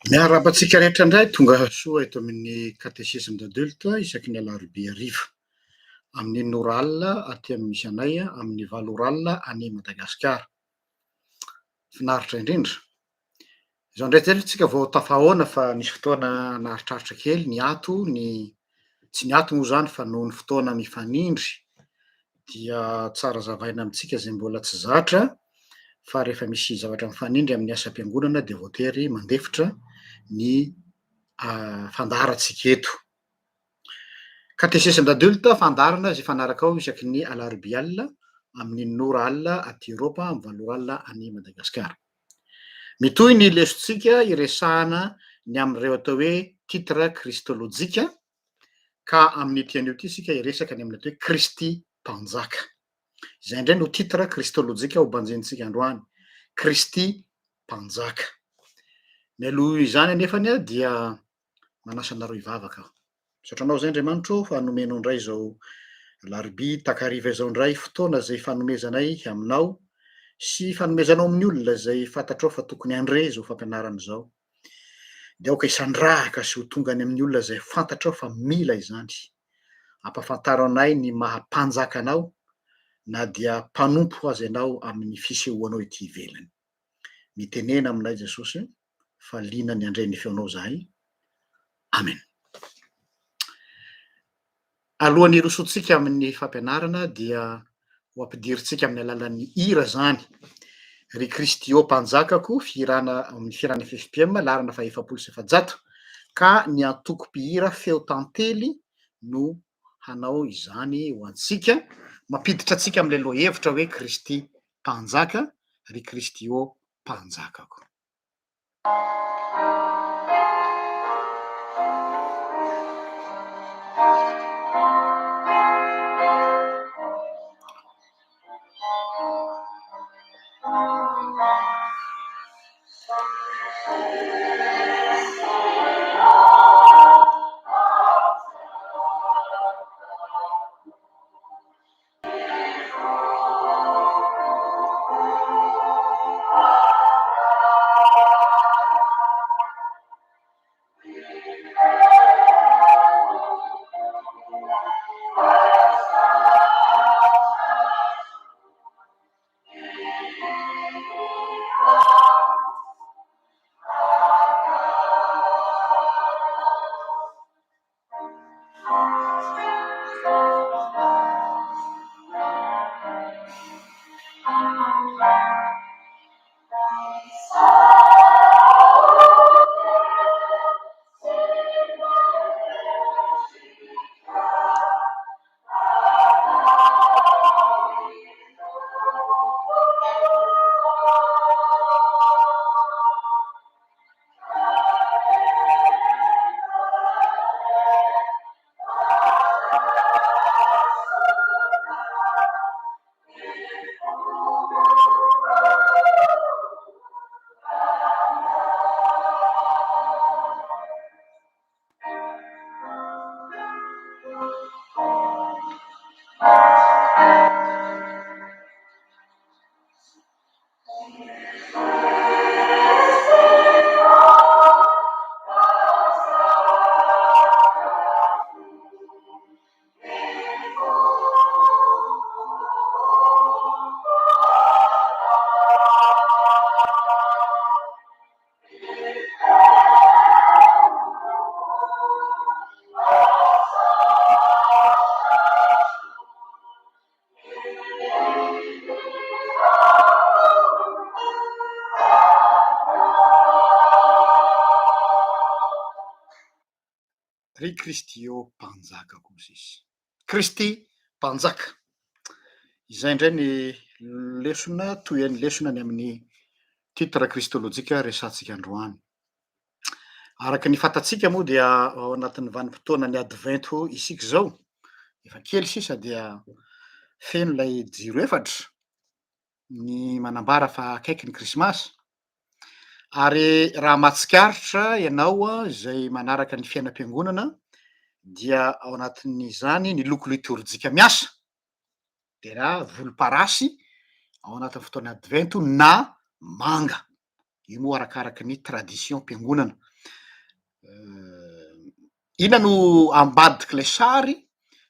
Miarahaba antsika rehetra indray tonga soa eto amin'ny katesisme d'adulte isaky ny alarobia hariva amin'ny enina ora alina aty amin'ny misy anay amin'ny valo ora alina any Madagasikara. Finaritra indrindra. Izao indray teto tsika vao tafahaona fa nisy fotoana naharitraritra kely niato ny, tsy niato moa izany fa noho ny fotoana mifanindry dia tsara zavaina amintsika izay mbola tsy zatra fa rehefa misy zavatra mifanindry amin'ny asam-piangonana dia voatery mandefitra ny fandaharantsika eto. Katesisme d'adulte, fandaharana izay hifanaraka ao isaky ny alarobia alina amin'ny enina ora alina aty Eoropa, amin'ny valo ora alina any Madagasikara. Mitohy ny lesontsika hiresahana ny amin'ireo atao hoe titre kristolojika ka amin'ity anio ity isika hiresaka ny amin'ny atao hoe Kristy Mpanjaka. Izay indray no titre kristolojika ho banjinintsika androany, Kristy Mpanjaka. Mialoha izany anefany dia manasa anareo hivavaka aho. Misaotra anao izay Andriamanitro ô fa nomenao indray izao alarobia takariva izao indray fotoana izay ifanomezanay aminao sy ifanomezanao amin'ny olona izay fantatrao fa tokony handre izao fampianarana izao. Dia aoka hisandrahaka sy ho tonga any amin'ny olona izay fantatrao fa mila izany. Ampahafantaro anay ny maha mpanjaka anao na dia mpanompo aza ianao amin'ny fisehoanao ety ivelany. Mitenena aminay Jesosy fa liana ny handre ny feonao izahay. Amen. Alohan'ny hirosoantsika amin'ny fampianarana dia ho ampidirintsika amin'ny alalan'ny hira izany. Ry Kristy ô Mpanjakako, fihirana amin'ny fihirana FFPM, laharana faha 440, ka ny antoko mpihira Feo Tantely no hanao izany ho antsika, mampiditra antsika amin'ilay lohahevitra hoe Kristy Mpanjaka, ry Kristy ô Mpanjakako. Ry Kristy ô Mpanjakako hozy izy. Kristy Mpanjaka. Izay indray ny lesona tohin'ny lesona ny amin'ny titre kristolojika resahantsika androany. Araka ny fantatsika moa dia ao anatin'ny vanim-potoanan'ny advento isika izao, efa kely sisa dia feno ilay jiro efatra ny manambara fa akaiky ny krismasy. Ary raha mahatsikaritra ianao izay manaraka ny fiainam-piangonana dia ao anatin'izany ny loko litorjika miasa dia raha volomparasy ao anatin'ny fotoana advento na manga. Io moa arakaraky ny tradition mpiangonana. Inona no ambadik'ilay sary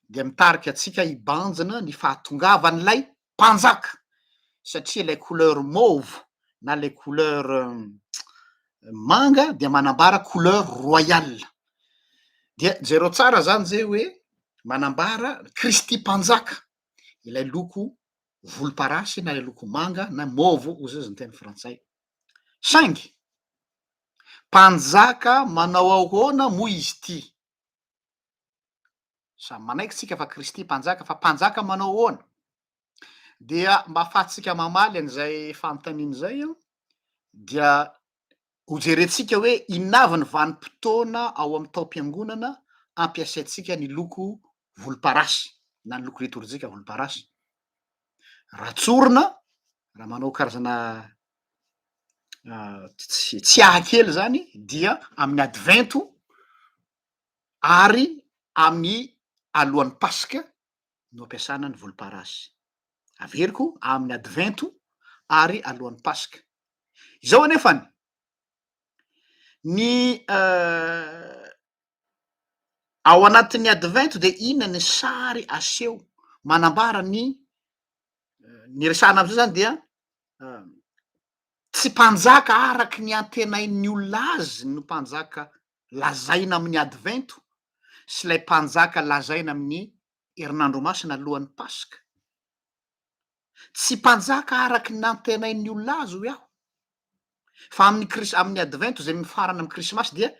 dia mitarika antsika hibanjina ny fahatongavan'ilay mpanjaka satria ilay couleur mauve na ilay couleur manga dia manambara couleur royale. Dia jereo tsara zany zay hoe manambara Kristy mpanjaka ilay loko volomparasy na ilay loko manga na mauve hoy izy ny teny frantsay. Saingy mpanjaka manao ahoana moa izy ity? Samy manaiky tsika fa Kristy mpanjaka, fa mpanjaka manao ahoana? Dia mba ahafahantsika mamaly an'izay fanontaniana izay an, dia hojerentsika hoe inona avy ny vanim-potoana ao amin'ny taom-piangonana ampiasaintsika ny loko volomparasy na ny loko litorjika volomparasy. Raha tsorina, raha manao karazana tsiahy kely zany dia amin'ny advento ary amin'ny alohan'ny paska no ampiasana ny volomparasy. Averiko amin'ny advento ary alohan'ny paska. Izao anefany, ny ao anatin'ny advento dia inona ny sary aseho manambara ny ny resahana am'izay zany dia tsy mpanjaka araky ny antenain'ny olona azy no mpanjaka lazaina amin'ny advento sy ilay mpanjaka lazaina amin'ny herinandro masina alohan'ny paska. Tsy mpanjaka araky ny nantenain'ny olona azy hoy aho, fa amin'ny kris- amin'ny advento izay mifarana amin'ny krismasy dia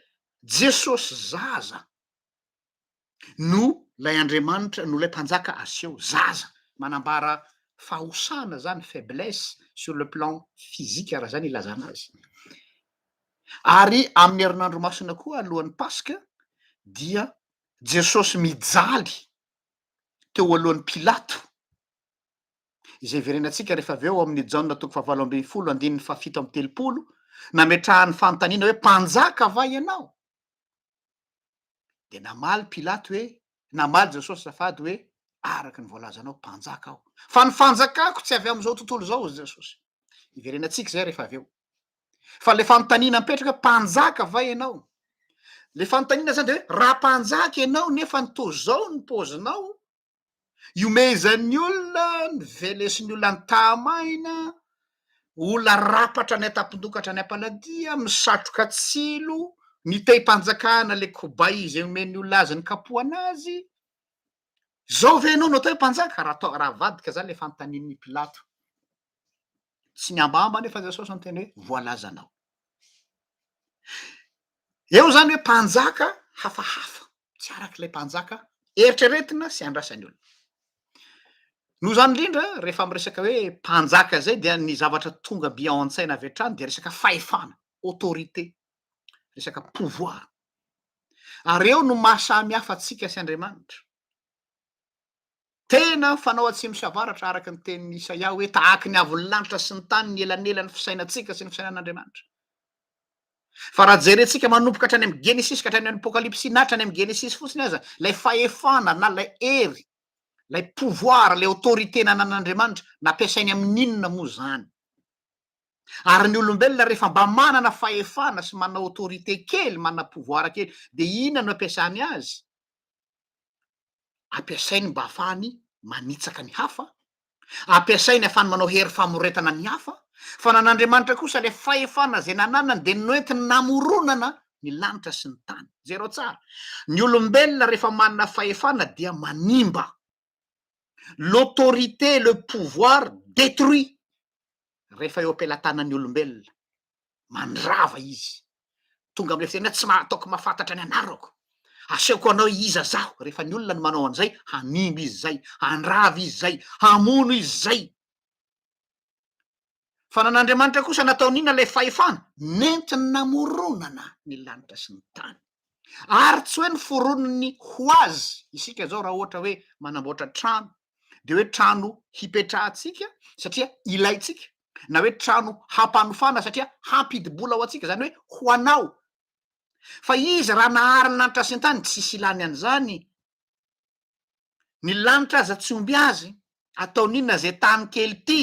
Jesosy zaza no lay Andriamanitra no lay mpanjaka aseho, zaza, manambara fahosana zany, faiblesse sur le plan physique raha zany ilazana azy. Ary amin'ny herinandro masina koa alohan'ny paska dia Jesosy mijaly teo alohan'i Pilato, izay hiverenantsika rehefa avy eo ao amin'ny Jaona toko fahavalo ambin'ny folo andininy fahafito amby telopolo, nametrahany fanontaniana hoe mpanjaka va ianao? Dia namaly Pilato hoe, namaly Jesosy azafady hoe, araka ny voalazanao, mpanjaka aho. Fa ny fanjakako tsy avy amin'izao tontolo izao, hoy Jesosy. Hiverenantsika izay rehefa avy eo. Fa le fanontaniana mipetraka hoe mpanjaka va ianao? Le fanontaniana zany de hoe raha mpanjaka ianao nefa ny toa zao ny paozinao, ihomehezan'ny olona, ny velesin'ny olona ny tahamaina, olona rapatra any an-tampon-doha ka hatrany am-paladia, misatroka tsilo, ny tehim-panjakana le kobay izay omen'ny olona azy ny kapohana azy, zao ve ianao no atao hoe mpanjaka? Raha atao, raha avadika zany le fanontanian'i Pilato. Tsy nihambahamba anefa Jesosy niteny hoe voalazanao. Eo zany hoe mpanjaka hafahafa, tsy arak'ilay mpanjaka eritreretina sy andrasan'ny olona. Noho izany indrindra, rehefa miresaka hoe mpanjaka zay dia ny zavatra tonga by ao an-tsaina avy hatrany dia resaka fahefana, autorité, resaka pouvoir. Ary eo no maha samy hafa antsika sy Andriamanitra. Tena mifanao atsimo sy avaratra araka ny tenin'i Isaia hoe tahaky ny avon'ny lanitra sy ny tany ny elanelan'ny fisainantsika sy ny fisainan'Andriamanitra. Fa raha jerentsika manomboka hatrany amin'ny Genesisy ka hatrany amin'ny Apokalypsy na hatrany amin'ny Genesisy fotsiny aza, ilay fahefana na ilay hery, ilay pouvoir, ilay autorité nanan'Andriamanitra, nampiasainy amin'inona moa izany? Ary ny olombelona rehefa mba manana fahefana sy manana autorité kely, manana pouvoir kely, dia inona no ampiasany azy? ampiasainy mba hahafahany manitsaka ny hafa, ampiasainy hahafahany manao hery famoretana ny hafa, fa nan'Andriamanitra kosa ilay fahefana izay nananany dia noentiny namoronana ny lanitra sy ny tany. Jereo tsara, ny olombelona rehefa manana fahefana dia manimba. L'autorité, le pouvoir détruit rehefa eo am-pelatanan'ny olombelona. Mandrava izy. Tonga amin'ilay fitenenana tsy maha ataoko mahafantatra ny anarako. Asehoko anao iza zaho. Rehefa ny olona no manao an'izay, hanimba izy izay, handrava izy izay, hamono izy izay. Fa nan'Andriamanitra kosa nataony inona ilay fahefana? Nentiny namoronana ny lanitra sy ny tany. Ary tsy hoe noforoniny ho azy, isika izao raha ohatra hoe manamboatra trano, dia hoe trano hipetrahantsika satria ilaintsika, na hoe trano hampanofana satria hampidi-bola ho antsika, izany hoe ho anao. Fa izy raha nahary ny lanitra sy ny tany, tsisy ilany an'izany. Ny lanitra aza tsy omby azy, ataony inona zay tany kely ty?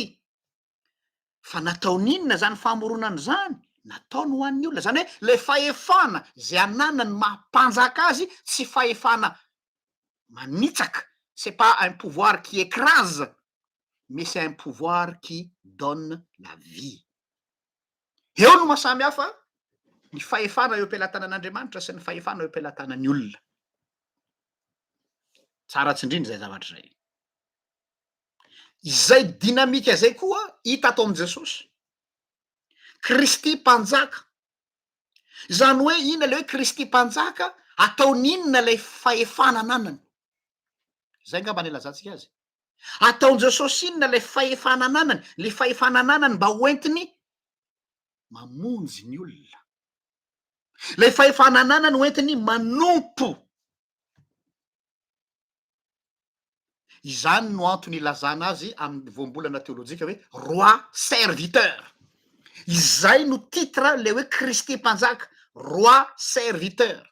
Fa nataony inona zany famoronana zany? Nataony ho an'ny olona, zany hoe le fahefana zay ananany maha mpanjaka azy tsy fahefana manitsaka, c'est pas un pouvoir qui ecrase mais c'est un pouvoir qui donne la vie. Eo no maha samy hafa ny fahefana eo am-pelatanan'Andriamanitra sy ny fahefana eo am-pelatanan'ny olona. Tsara tsindrindra izay zavatra izay. Izay dynamique izay koa hita ato amin'i Jesosy. Kristy mpanjaka. Izany hoe inona ilay hoe Kristy mpanjaka, ataony inona ilay fahefana ananany? Izay angamba ny ilazantsika azy. Ataon'i Jesosy inona ilay fahefana ananany? Ilay fahefana ananany mba hoentiny mamonjy ny olona. Ilay fahefana ananany hoentiny manompo. Izany no antony ilazana azy amin'ny voambolana teolojika hoe roi serviteur. Izay no titre ilay hoe Kristy mpanjaka, roi serviteur.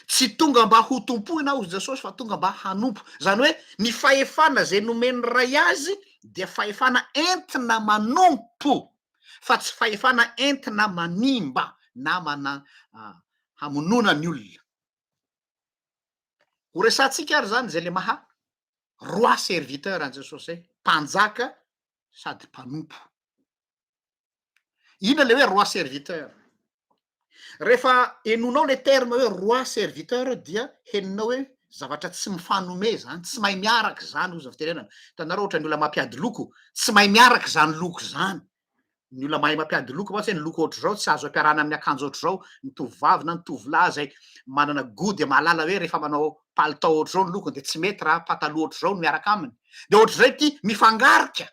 Tsy tonga mba ho tompoina hozy Jesosy fa tonga mba hanompo. Izany hoe ny fahefana izay nomen'ny Ray azy dia fahefana entina manompo fa tsy fahefana entina manimba na mana hamonoana ny olona. Ho resahantsika ary izany izay le maha roi serviteur an'i Jesosy izay, mpanjaka sady mpanompo. Inona le hoe roi serviteur? Rehefa henonao le terme hoe roi serviteur dia henonao hoe zavatra tsy mifanome zany, tsy mahay miaraka zany hozy ny fitenenana. Hitanareo ohatran'ny olona mampiady loko, tsy mahay miaraka zany loko zany. Ny olona mahay mampiady loko mantsy hoe ny loko ohatr'izao tsy azo ampiarahana amin'ny akanjo ohatr'izao, ny tovovavy na ny tovolahy izay manana gout dia mahalala hoe rehefa manao palitao ohatr'izao ny lokony dia tsy mety raha pataloha ohatr'izao no miaraka aminy. Dia ohatr'izay ity mifangarika.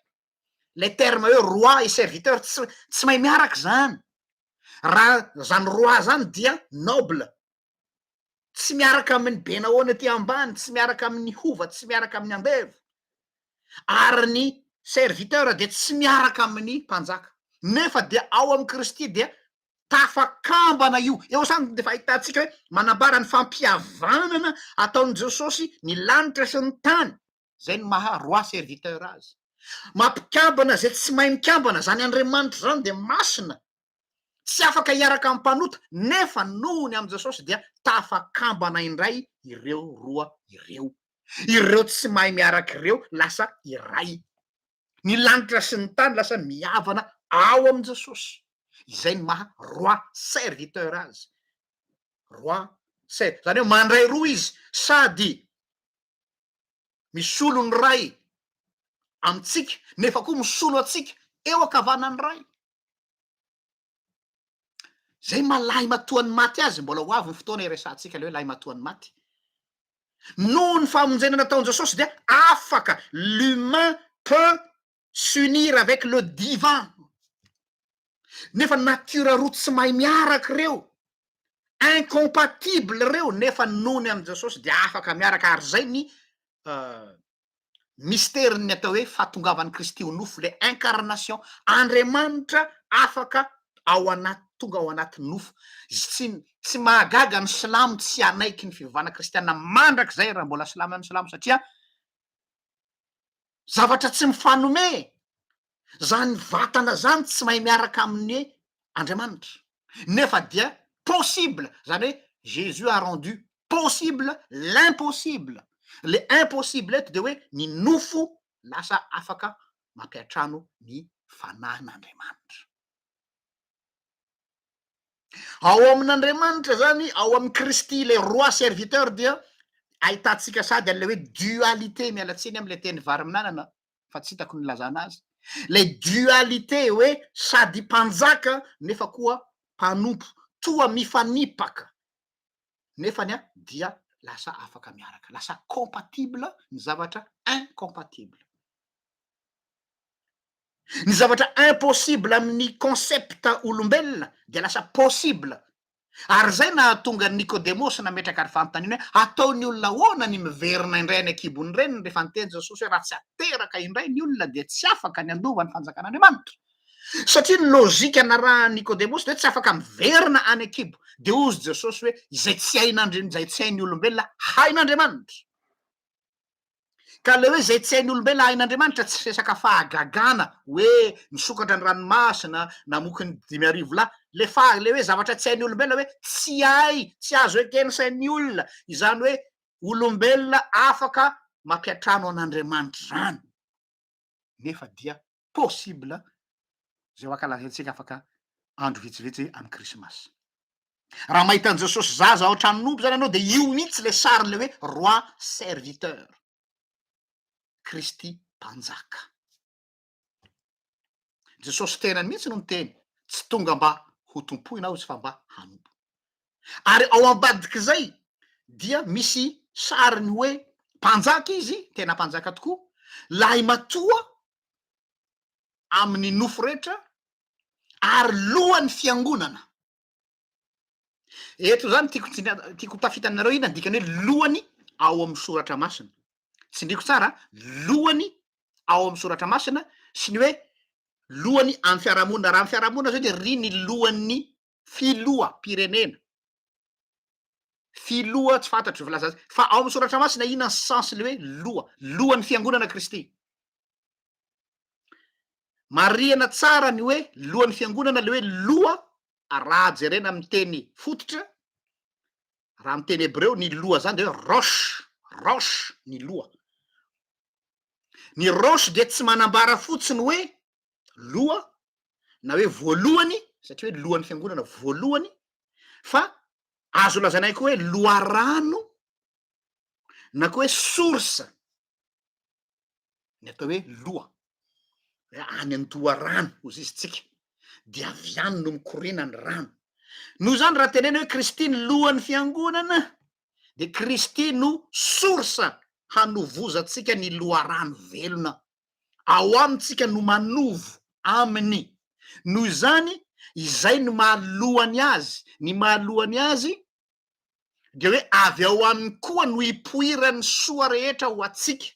Ilay terme hoe roi et serviteur tsy tsy mahay miaraka izany. Raha zany roi zany dia noble, tsy miaraka amin'ny be nahoana aty ambany, tsy miaraka amin'ny hova, tsy miaraka amin'ny andevo. Ary ny serviteur dia tsy miaraka amin'ny mpanjaka. Nefa dia ao amin'i Kristy dia tafakambana io. Eo zany dia efa ahitantsika hoe manambara ny fampihavanana ataon'i Jesosy ny lanitra sy ny tany. Zay no maha roi serviteur azy. Mampikambana zay tsy mahay mikambana, zany Andriamanitra zany dia masina, tsy afaka hiaraka amin'ny mpanota, nefa noho ny amin'i Jesosy dia tafakambana indray ireo roa ireo. Ireo tsy mahay miaraka ireo lasa iray. Ny lanitra sy ny tany lasa mihavana ao amin'i Jesosy. Izay no maha roi serviteur azy. Roi ser-, zany hoe mandray roa izy, sady misolo ny Ray amintsika nefa koa misolo antsika eo ankavanan'ny Ray. Zay maha lahimatoan'ny maty azy, mbola ho avy ny fotoana hiresahantsika le hoe lahimatoan'ny maty. Noho ny famonjena nataon'i Jesosy dia afaka, l'humain peut s'unir avec le divin. Nefa nature roa tsy mahay miaraka ireo, incompatible ireo nefa noho ny amin'i Jesosy dia afaka miaraka ary zay ny misterin'ny atao hoe fahatongavan'i Kristy ho nofo, le incarnation, Andriamanitra afaka ao anaty tonga ao anaty nofo, tsy tsy mahagaga ny silamo tsy hanaiky ny fivavahana kristiana mandrakizay raha mbola silamo ihany silamo satria zavatra tsy mifanome Zany vatana zany tsy mahay miaraka amin'ny Andriamanitra nefa dia possible, zany hoe Jésus a rendu possible l'impossible, le impossible eto de hoe ny nofo lasa afaka mampiantrano ny fanahin'Andriamanitra. Ao amin'Andriamanitra zany, ao amin'i Kristy ilay roi serviteur dia ahitantsika sady an'ilay hoe dualité, miala tsiny amin'ilay teny vary amin'anana, fa tsy hitako ny ilazana azy, ilay dualité hoe sady mpanjaka nefa koa mpanompo, toa mifanipaka nefany a dia lasa afaka miaraka, lasa compatible ny zavatra incompatible. Ny zavatra impossible amin'ny concept olombelona dia lasa possible. Ary izay nahatonga an'i Nikodemosy nametraka ny fanontaniana hoe ataon'ny olona ahoana ny miverina indray any an-kibon'ny reniny rehefa niteny Jesosy hoe raha tsy ateraka indray ny olona dia tsy afaka ny handova ny fanjakan'Andriamanitra. Satria ny lojika narahan'i Nikodemosy dia hoe tsy afaka miverina any an-kibo. Dia hozy Jesosy hoe izay tsy hain'Andri- izay tsy hain'ny olombelona hain'Andriamanitra. Ka le hoe izay tsy hain'ny olombelona hain'Andriamanitra tsy resaka fahagagana hoe nisokatra ny ranomasina, namoky ny 5000 lahy. Le faha- le hoe zavatra tsy hain'ny olombelona hoe tsy hay, tsy azo eken'ny sain'ny olona, izany hoe olombelona afaka mampiantrano an'Andriamanitra izany nefa dia possible izay ho ankalazaintsika afaka andro vitsivitsy amin'ny krismasy. Raha mahita an'i Jesosy zaza ao an-tranon'omby zany ianao dia io mihitsy le sarin'le hoe roi serviteur. Kristy mpanjaka. Jesosy tenany mihitsy no niteny, tsy tonga mba ho tompoina aho izy fa mba hanompo. Ary ao ambadik'izay dia misy sariny hoe mpanjaka izy, tena mpanjaka tokoa, lahimatoa amin'ny nofo rehetra ary lohan'ny fiangonana. Eto zany tiako tsindri- tiako ho tafita aminareo inona ny dikany hoe lohany ao amin'ny soratra masina. Tsindriko tsara, lohany ao amin'ny soratra masina sy ny hoe lohany amin'ny fiarahamonina. Raha amin'ny fiarahamonina zao de ry ny lohan'ny filoham-pirenena. Filoha tsy fantatro izay filaza azy fa ao amin'ny soratra masina inona ny sens le hoe loha, lohan'ny fiangonana Kristy. Marihana tsara ny hoe lohan'ny fiangonana le hoe loha raha jerena amin'ny teny fototra, raha amin'ny teny hebreo ny loha zany de hoe rosh, rosh ny loha. Ny rosh dia tsy manambara fotsiny hoe loha na hoe voalohany satria hoe lohan'ny fiangonana voalohany fa azo lazaina ihany koa hoe loharano na koa hoe source ny atao hoe loha hoe any an-doharano hozy izy tsika dia avy any no mikoriana ny rano. Noho izany raha tenena hoe Kristy ny lohan'ny fiangonana de Kristy no source hanovozantsika ny loharano velona ao amitsika no manovo aminy. Noho izany, izay no maha lohany azy, ny maha lohany azy dia hoe avy ao aminy koa no ipoiran'ny soa rehetra ho antsika.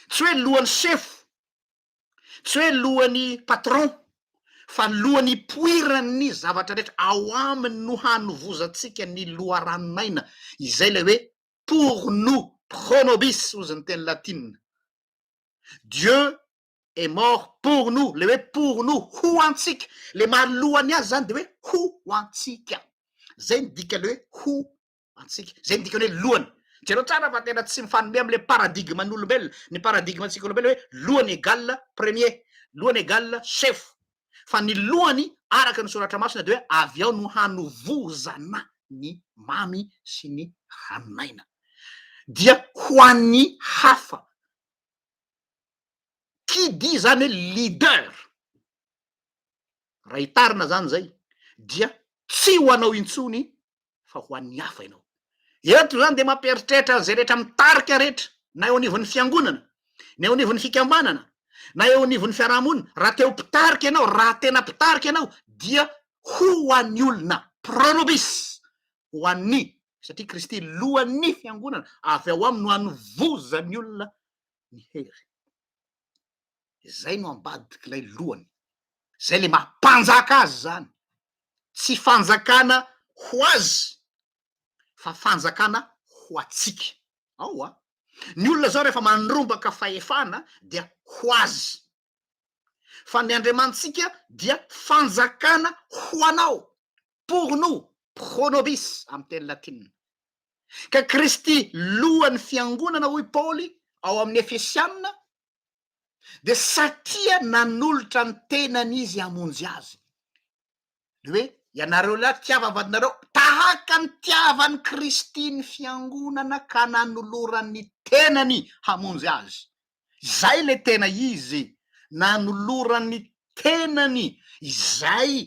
Tsy hoe lohan'ny sefo, tsy hoe lohan'ny patron, fa lohany ipoiran'ny zavatra rehetra, ao aminy no hanovozantsika ny loharanon'aina, izay ilay hoe pour nous, pro nobis hozy ny teny latina, Dieu est mort pour nous, le hoe pour nous, ho antsika, le maha lohany azy zany de hoe ho antsika, zay ny dikan'le hoe ho antsika, zay ny dikan'ny hoe lohany, jereo tsara fa tena tsy mifanome amle paradigme n'olombelona, ny paradigme antsika olombelona hoe lohany égale premier, lohany égale chef, fa ny lohany araka ny soratra masina de hoe avy ao no hanovozana ny mamy sy ny ranon'aina dia ho an'ny hafa qui dit zany hoe leader raha hitarina zany zay dia tsy ho anao intsony fa ho an'ny hafa ianao. Eto izany dia mampieritreritra an'izay rehetra mitarika rehetra, na eo anivon'ny fiangonana, na eo anivon'ny fikambanana, na eo anivon'ny fiarahamonina, raha te ho mpitarika ianao, raha tena mpitarika ianao, dia ho an'ny olona, pronobis, ho an'ny, satria Kristy lohan'ny fiangonana, avy ao aminy no anovozan'ny olona ny hery. Izay no ambadik'ilay lohany. Izay le maha mpanjaka azy zany. Tsy fanjakana ho azy fa fanjakana ho atsika. Ao a! Ny olona zao rehefa mandrombaka fahefana dia ho azy. Fa ny Andriamanitsika dia fanjakana ho anao, pour nous, pro nobis amin'ny teny latina. Ka Kristy lohan'ny fiangonana hoy Paoly ao amin'ny Efesiana dia satria nanolotra ny tenany izy hamonjy azy. Le hoe ianareo lahy tiava ny vadinareo tahaka ny tiavan'i Kristy ny fiangonana ka nanolorany ny tenany hamonjy azy. Izay le tena izy, nanolorany ny tenany, izay.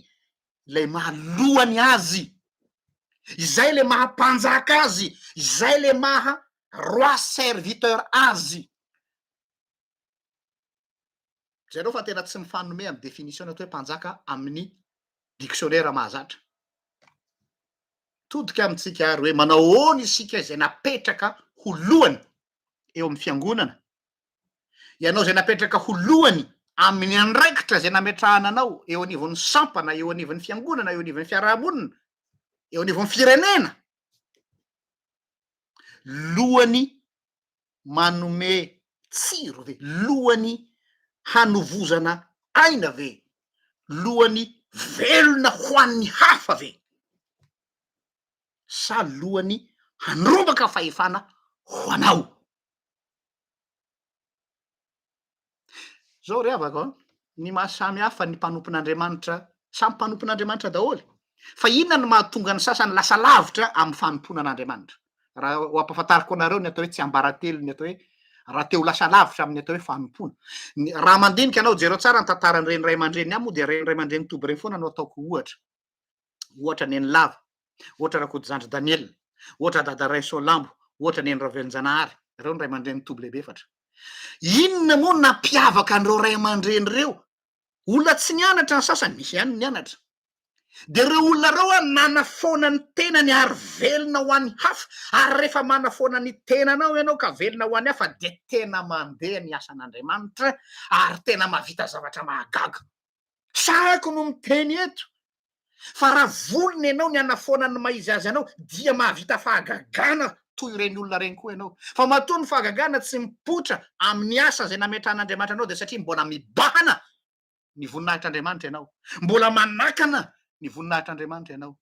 Ilay maha lohany azy, izay le maha mpanjaka azy, izay le maha roi serviteur azy. Jereo fa tena tsy mifanome amin'ny définition ny atao hoe mpanjaka amin'ny dictionnaire mahazatra. Todika amintsika ary hoe manao ahoana isika izay napetraka ho lohany eo amin'ny fiangonana. Ianao izay napetraka ho lohany amin'ny andraikitra izay nametrahana anao eo anivon'ny sampana, eo anivon'ny fiangonana, eo anivon'ny fiarahamonina, eo anivon'ny firenena. Lohany manome tsiro ve? Lohany hanovozana aina ve? Lohany velona ho an'ny hafa ve? Sa lohany handrombaka fahefana ho anao? Zao ry havako a, ny maha samy hafa ny mpanompon'Andriamanitra, samy mpanompon'Andriamanitra daholo, fa inona no mahatonga ny sasany lasa lavitra amin'ny fanompoana an'Andriamanitra? Raha ho ampahafantariko anareo ny atao hoe tsiambaratelo, ny atao hoe raha te ho lasa lavitra amin'ny atao hoe fanompoana. Ny, raha mandinika anao, jereo tsara ny tantaran'ireny ray aman-dreny, ny ahy moa dia ireny ray aman-dreny toby ireny foana no ataoko ohatra. Ohatra Nenilava, ohatra Rakotozandry Daniel, ohatra Dada Rainsoalambo, ohatra Neny Ravelonjanahary, ireo ny ray aman-drenin'ny toby lehibe efatra. Inona moa no nampiavaka an'ireo ray aman-dreny ireo? Olona tsy nianatra ny sasany, misy ihany ny nianatra. Dia ireo olona ireo an, nanafoana ny tenany ary velona ho an'ny hafa, ary rehefa manafoana ny tenanao ianao ka velona ho an'ny hafa dia tena mandeha ny asan'Andriamanitra ary tena mahavita zavatra mahagaga. Sahako no miteny eto fa raha vonona ianao ny hanafoana ny maha izy azy anao dia mahavita fahagagana toy ireny olona ireny koa ianao. Fa matoa ny fahagagana tsy mipoitra amin'ny asa izay nametrahan'Andriamanitra anao dia satria mbola mibahana ny voninahitr'Andriamanitra ianao. Mbola manakana ny voninahitr'Andriamanitra ianao.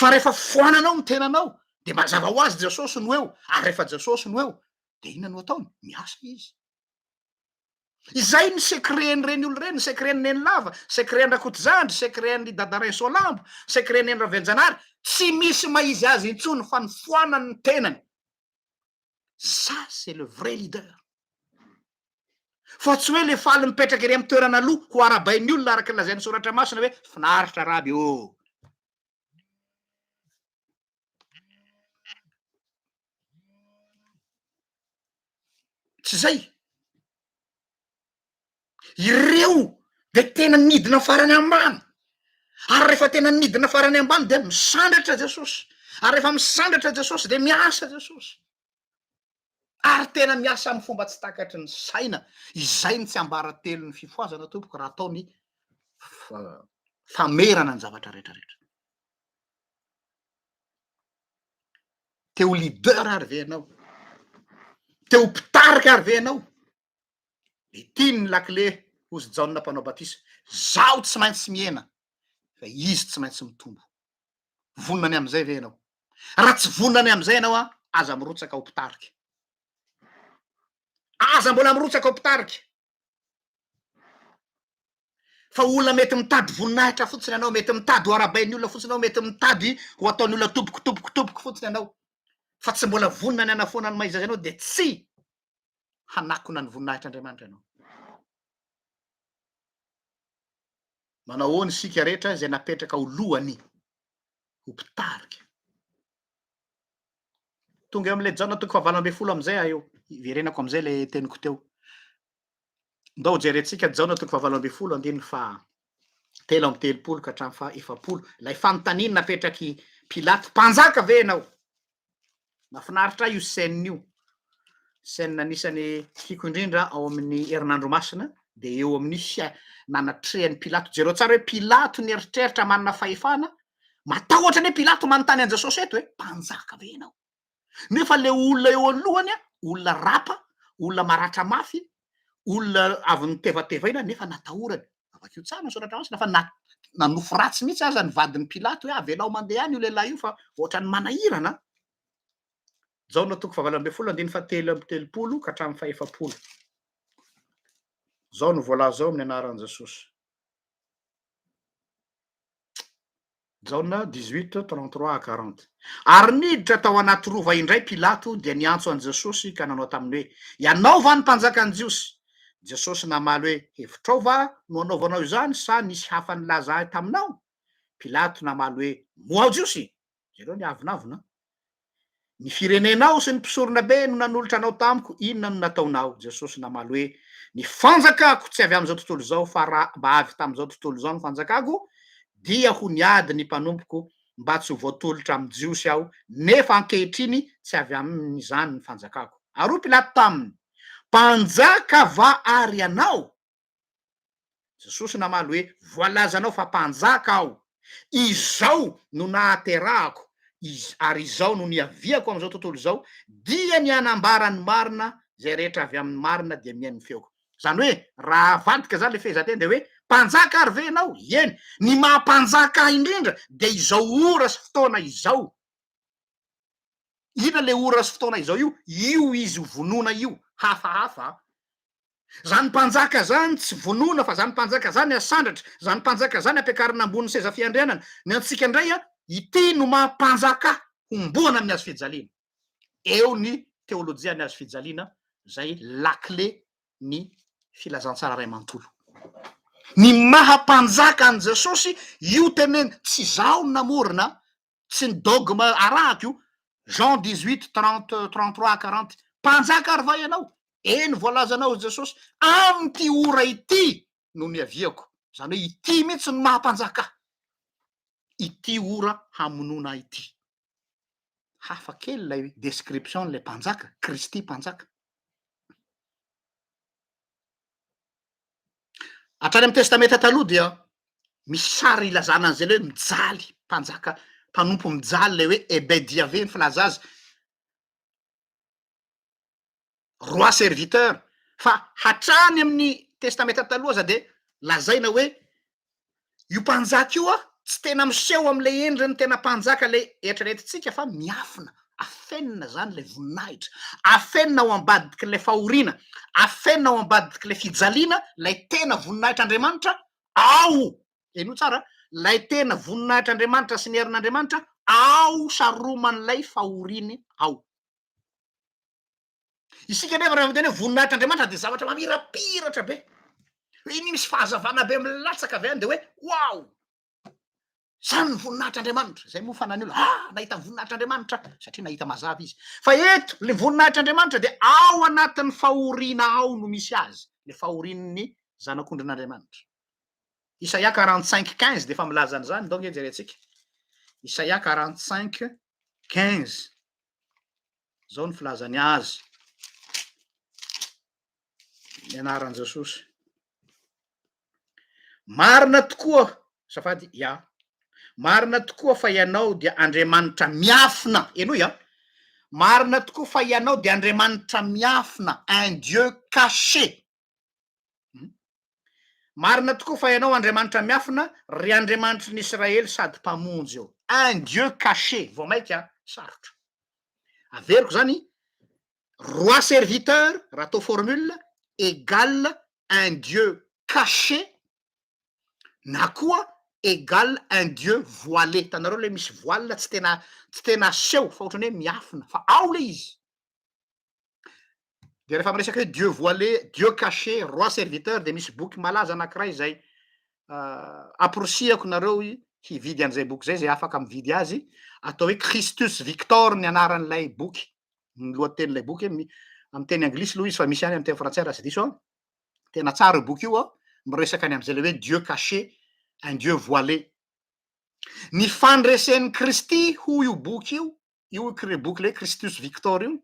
Fa rehefa foananao ny tenanao dia mazava ho azy Jesosy no eo, ary rehefa Jesosy no eo dia inona no ataony? Miasa izy. Izay ny secret-n'ireny olona ireny, ny secret-n'i Nenilava, secret-n-dRakotozandry, secret-n'i Dadaray Soalambo, secret-n'i Neny Ravelonjanahary, tsy misy maha izy azy intsony fa ny foanany ny tenany. Ça c'est le vrai leader. Fa tsy hoe le faly mipetraka ery amin'ny toerana aloha ho arahabain'ny olona araka ny lazain'ny soratra masina hoe finaritra raby ô. Tsy zay. Ireo de tena nidina farany ambany. Ary rehefa tena nidina farany ambany de misandratra Jesosy. Ary rehefa misandratra Jesosy de miasa Jesosy. Ary tena miasa amin'ny fomba tsy takatry ny saina. Izay ny tsiambaratelon'ny fifohazana tompoko raha atao ny famerana ny zavatra rehetra rehetra. Te ho leader ary ve ianao? Te ho mpitarika ary ve ianao? Ity ny lakile hozy Jaona mpanao batisa. Zaho tsy maintsy mihena fa izy tsy maintsy mitombo. Vonona ny amin'izay ve ianao? Raha tsy vonona ny amin'izay ianao an, aza mirotsaka ho mpitarika. Aza mbola mirotsaka ho mpitarika. Fa olona mety mitady voninahitra fotsiny ianao, mety mitady ho arahabain'ny olona fotsiny ianao, mety mitady ho ataon'ny olona tompoko, tompoko, tompoko fotsiny ianao, fa tsy mbola vonona ny hanafoana ny maha izy azy anao dia tsy hanakona ny voninahitr'Andriamanitra ianao. Manao ahoana isika rehetra izay napetraka ho lohany, ho mpitarika. Tonga eo amin'ilay Jaona toko fahavalo ambin'ny folo amin'izay aho eo. Iverenako amin'izay ilay teniko teo. Ndao hojerentsika Jaona toko fahavalo ambin'ny folo andininy faha 33 ka hatramin'ny faha 40. Ilay fanontaniana napetrak'i Pilato, mpanjaka ve ianao? Mahafinaritra ahy io scène io. Scène anisan'ny tiako indrindra ao amin'ny herinandro masina dia eo amin'ny fia- nanatrehan'i Pilato. Jereo tsara hoe Pilato nieritreritra manana fahefana, matahotra anie Pilato manontany an'i Jesosy eto hoe mpanjaka ve ianao? Nefa le olona eo alohany a, olona rapa, olona maratra mafy, olona avy nitevatevaina nefa natahorany. Vakio tsara ny soratra masina fa na nanofy ratsy mihitsy aza ny vadin'i Pilato hoe avelao mandeha any io lehilahy io fa ohatran'ny manahirana. Jaona toko fahavalo ambin'ny folo andininy fahatelo amby telopolo ka hatramin'ny fahefapolo. Zao no voalaza ao amin'ny anaran'i Jesosy. Jaona dix-huit, 33 à 40. Ary niditra tao anaty rova indray Pilato dia niantso an'i Jesosy ka nanao taminy hoe, Ianao va ny mpanjakan'ny Jiosy? Jesosy namaly hoe, Hevitrao va no anaovanao izany sa nisy hafa nilaza ahy taminao? Pilato namaly hoe, Moa aho Jiosy? Jereo ny avonavona an! Ny firenenao sy ny mpisoronabe no nanolotra anao tamiko, inona no nataonao? Jesosy namaly hoe, Ny fanjakako tsy avy amin'izao tontolo izao, fa raha mba avy tamin'izao tontolo izao ny fanjakako, dia ho niady ny mpanompoko mba tsy ho voatolotra amin'ny Jiosy aho, nefa ankehitriny tsy avy amin'izany ny fanjakako. Ary hoy Pilato taminy, Mpanjaka va àry ianao? Jesosy namaly hoe, Voalazanao fa mpanjaka aho. Izao no nahaterahako, ary izao no niaviako amin'izao tontolo izao, dia ny hanambara ny marina, izay rehetra avy amin'ny marina dia mihaino ny feoko. Izany hoe, raha avadika izany ilay fehezanteny dia hoe, Mpanjaka ary ve ianao? Eny. Ny maha mpanjaka ahy indrindra dia izao ora sy fotoana izao. Inona ilay ora sy fotoana izao io? Io izy ho vonoina io. Hafahafa an! Zany mpanjaka zany tsy vonoina fa zany mpanjaka zany asandratra, zany mpanjaka zany ampiakarina ambony seza fiandrianana. Ny antsika indray a, ity no maha mpanjaka homboana amin'ny hazo fijaliana. Eo ny teolojian'ny hazo fijaliana zay lakile ny filazantsara ray manontolo. Ny maha mpanjaka an'i Jesosy io teneny, tsy zaho no namorona, tsy ny dogme arahako io, Jean 18 30 33 40, mpanjaka ary va ianao? Eny voalazanao hoy Jesosy, amin'ity ora ity no niaviako, izany hoe ity mihitsy no maha mpanjaka ahy, ity ora hamonoana ahy ity. Hafa kely ilay description n'ilay mpanjaka, Kristy mpanjaka. Hatrany amin'ny Testamenta Taloha dia misy sary ilazana an'izay le hoe mijaly, mpanjaka, mpanompo mijaly, ilay hoe Ebed Yahvé ny filaza azy, roi serviteur, fa hatrany amin'ny Testamenta Taloha aza dia lazaina hoe Io mpanjaka io tsy tena miseho amin'ilay endriny tena mpanjaka ilay eritreretintsika fa miafina, afenina izany ilay voninahitra, afenina ao ambadik'ilay fahoriana, afenina ao ambadik'ilay fijaliana ilay tena voninahitr'Andriamanitra ao, henoy tsara, ilay tena voninahitr'Andriamanitra sy ny herin'Andriamanitra ao saroman'ilay fahoriany ao. Isika anefa rehefa miteny hoe voninahitr'Andriamanitra dia zavatra mamirapiratra be. Hoe iny misy fahazavana be milatsaka avy any dia hoe wow! Zany ny voninahitr'Andriamanitra. Zay moa fanan'ny olona, ah, nahita ny voninahitr'Andriamanitra aho, satria nahita mazava izy. Fa eto, le voninahitr'Andriamanitra dia ao anatin'ny fahoriana ao no misy azy, le fahorian'ny zanak'ondrin'Andriamanitra. Isaia 45 15 dia efa milaza an'izany, ndao nge jerentsika. Isaia 45 15. Zao ny filazany azy. Ny anaran'i Jesosy. Marina tokoa, azafady, ya. Marina tokoa fa ianao dia Andriamanitra miafina. Henoy a. Marina tokoa fa ianao dia Andriamanitra miafina, un Dieu caché. Marina tokoa fa ianao Andriamanitra miafina, ry Andriamanitry ny Israely sady Mpamonjy ô. Un Dieu caché, vao mainka sarotra. Averiko zany, roi serviteur, raha atao formule, égale un Dieu caché na koa égale un Dieu voilé. Hitanareo le misy voile tsy tena tsy tena aseho fa ohatran'ny hoe miafina fa ao le izy. Dia rehefa miresaka hoe Dieu voilé, Dieu caché, roi serviteur dia misy boky malaza anankiray izay amporisihako nareo hividy an'izay boky izay, izay afaka mividy azy, atao hoe Christus Victor ny anaran'ilay boky, ny lohatenin'ilay boky, amin'ny teny anglisy aloha izy fa misy ihany amin'ny teny frantsay raha tsy diso aho. Tena tsara io boky io an, miresaka ny amin'izay ilay hoe Dieu caché, un Dieu voilé. Ny fandresen'i Kristy hoy io boky io, io boky ilay hoe Christus Victor io